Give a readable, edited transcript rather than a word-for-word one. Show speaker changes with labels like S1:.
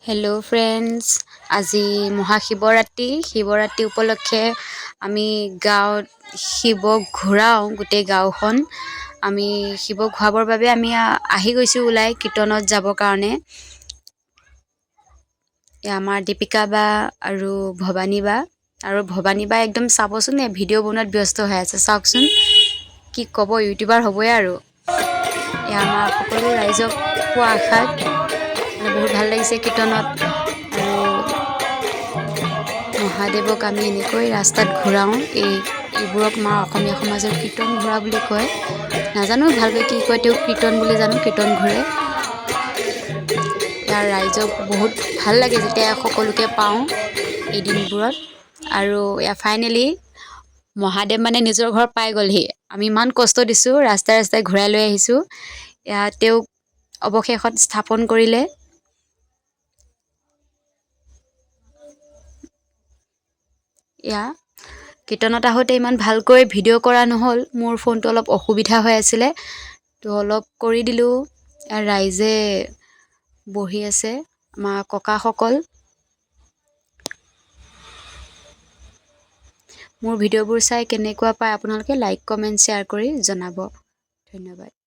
S1: Hello' friends, আজি মহাশিৱৰাত্ৰি। শিৱৰাত্ৰি উপলক্ষে আমি গাঁৱত শিৱক ঘূৰাওঁ। গোটেই গাঁওখন আমি শিৱক ঘূৰাবৰ বাবে আমি আহি গৈছোঁ ওলাই কীৰ্তনত যাবৰ কাৰণে। এয়া আমাৰ দীপিকা বা আৰু ভৱানী বা। আৰু ভৱানী বা একদম চাবচোন, এই ভিডিঅ' বনোৱাত ব্যস্ত হৈ আছে। চাওকচোন, কি ক'ব, ইউটিউবাৰ হ'বই আৰু। এয়া আমাৰ সকলো ৰাইজক পোৱা আশাত মানে বহুত ভাল লাগিছে কীৰ্তনত। আৰু মহাদেৱক আমি এনেকৈ ৰাস্তাত ঘূৰাওঁ। এইবোৰক আমাৰ অসমীয়া সমাজৰ কীৰ্তন ঘূৰা বুলি কয়। নাজানো ভালকৈ কি কয়, তেওঁ কীৰ্তন বুলি জানো, কীৰ্তন ঘূৰে। ইয়াৰ ৰাইজক বহুত ভাল লাগে যেতিয়া সকলোকে পাওঁ এই দিনবোৰত। আৰু এয়া ফাইনেলি মহাদেৱ মানে নিজৰ ঘৰ পাই গ'লহি। আমি ইমান কষ্ট দিছোঁ, ৰাস্তাই ৰাস্তাই ঘূৰাই লৈ আহিছোঁ। এয়া তেওঁক অৱশেষত স্থাপন কৰিলে। এয়া কীৰ্তনত আহোঁতে ইমান ভালকৈ ভিডিঅ' কৰা নহ'ল, মোৰ ফোনটো অলপ অসুবিধা হৈ আছিলে, তো অলপ কৰি দিলোঁ। ৰাইজে বহি আছে, আমাৰ ককাসকল। মোৰ ভিডিঅ'বোৰ চাই কেনেকুৱা পায় আপোনালোকে লাইক, কমেণ্ট, শ্বেয়াৰ কৰি জনাব। ধন্যবাদ।